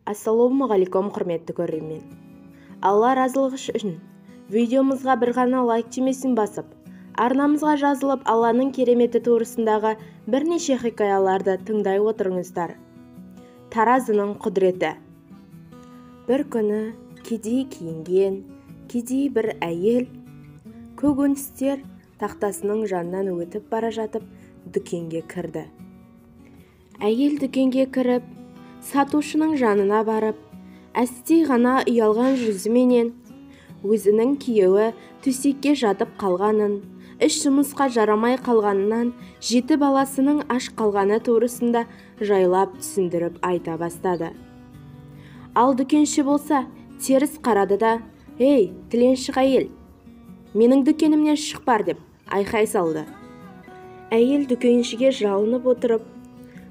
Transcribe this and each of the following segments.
Ассалаумағалейкум, құрметті көрермен. Алла разылығы үшін видеомызға бір ғана лайк түймесін басып, арнамызға жазылып, Алланың кереметі турасындағы бірнеше хикаяларды тыңдай отырыңыздар. Таразының құдіреті. Бір күні кедей киінген, кедей бір әйел көкөністер тақтасының жанынан өтіп бара жатып дүкенге кірді. Әйел дүкенге кіріп, сатушының жанына барып, әсте ғана ұялған жүзіменен өзінің күйеуі төсекке жатып қалғанын, іш жұмысқа жарамай қалғанынан 7 баласының аш қалғаны турасында жайлап түсіндіріп айта бастады. Ал дүкенші болса, теріс қарады да, «Ей, тіленші әйел, менің дүкенімнен шық бар» деп айқай салды. Әйел дүкеншіге жалынып отырып,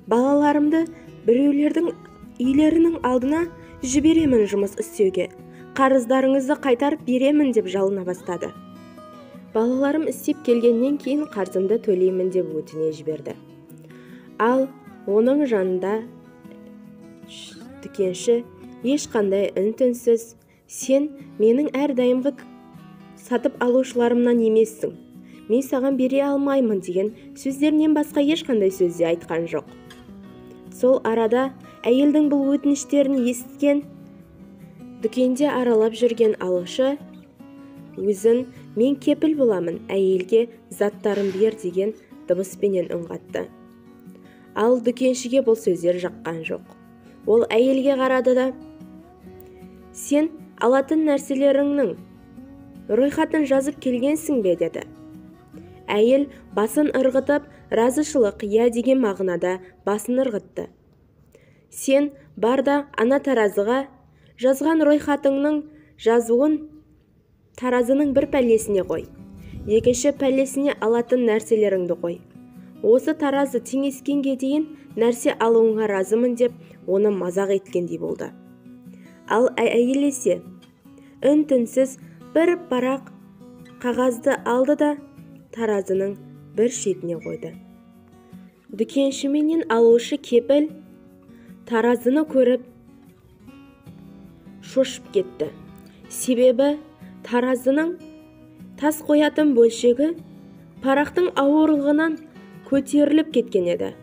«Балаларымды біреулердің үйлерінің алдына жіберемін жұмыс істеуге, қарыздарыңызды қайтарып беремін» деп жалына бастады. Балаларым істеп келгеннен кейін қарызымды төлеймін деп өтіне жіберді. Ал оның жанында дүкенші ешқандай үн-түнсіз, «Сен менің әрдайымғы сатып алушыларымнан емессің, мен саған бере алмаймын» деген сөздерінен басқа ешқандай сөз де айтқан жоқ. Сол арада әйелдің бұл өтініштерін естіген дүкенде аралап жүрген алушы өзін «Мен кепіл боламын, әйелге заттарын бер» деген дыбыспенен үн қатты. Ал дүкеншіге бұл сөздер жаққан жоқ. Ол әйелге қарады да, «Сен алатын нәрселеріңнің ройхатын жазып келгенсің бе?» деді. Әйел басын ырғытып, разышылық иә деген мағынада басын ырғытты. «Сен бар да ана таразыға жазған ройхатыңның жазуын таразының бір пәлесіне қой, екінші пәлесіне алатын нәрселеріңді қой. Осы таразы теңескенге дейін нәрсе алуыңа разымын» деп оны мазақ еткендей болды. Ал әйел есе үн-түнсіз бір парақ қағазды алды да таразының бір шетіне қойды. Дүкенші менен алушы кепіл таразыны көріп шошып кетті. Себебі таразының тас қоятын бөлшегі парақтың ауырлығынан көтеріліп кеткен еді.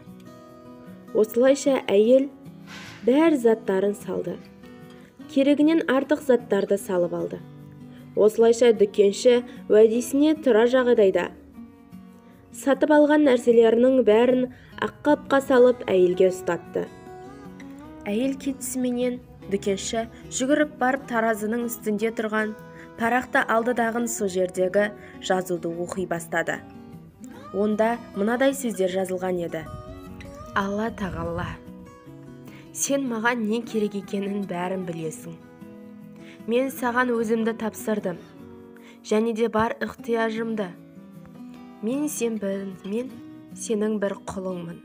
Осылайша әйел бәр заттарын салды. Керегінен артық заттарды салып алды. Осылайша дүкенші уәдесіне тұра жағдайда сатып алған нәрселерінің бәрін аққапқа салып әйелге ұстатты. Әйел кетісіменен дүкенші жүгіріп барып таразының үстінде тұрған парақты алды дағын сол жердегі жазуды оқи бастады. Онда мынадай сөздер жазылған еді. Алла тағала, сен маған не керек екенін бәрін білесің. Мен саған өзімді тапсырдым, және де бар ықтияжымды. Мен сенің бір құлыңмын.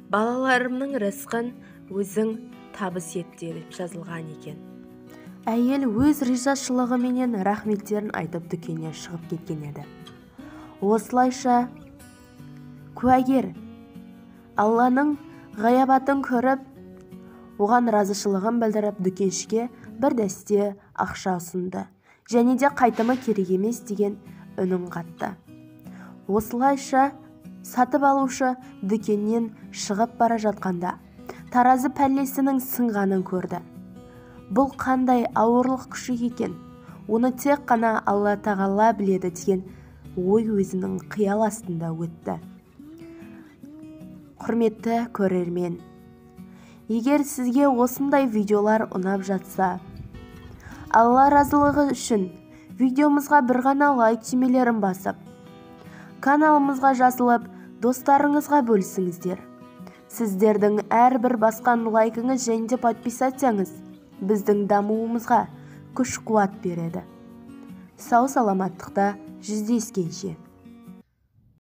Балаларымның рызқын өзің табыс ет деп жазылған екен. Әйел өз ризашылығыменен рахметтерін айтып дүкеннен шығып кеткен еді. Осылайша куәгер Алланың ғаябатын көріп, оған разышылығын білдіріп дүкеншіге бір дәсте ақша ұсынды, және де қайтымы керек емес деген үнін қатты. Осылайша сатып алушы дүкеннен шығып бара жатқанда таразы пәлесінің сынғанын көрді. Бұл қандай ауырлық күші екен, оны тек қана Алла тағала біледі деген ой өзінің қиял астында өтті. Құрметті көрермен, егер сізге осындай видеолар ұнап жатса, Алла разылығы үшін видеомызға бір ғана лайк түймелерін басып, каналымызға жазылып, достарыңызға бөлісіңіздер. Сіздердің әрбір басқан лайкыңыз және де подписацияңыз біздің дамуымызға күш қуат береді. Сау саламаттықта жүздескенше.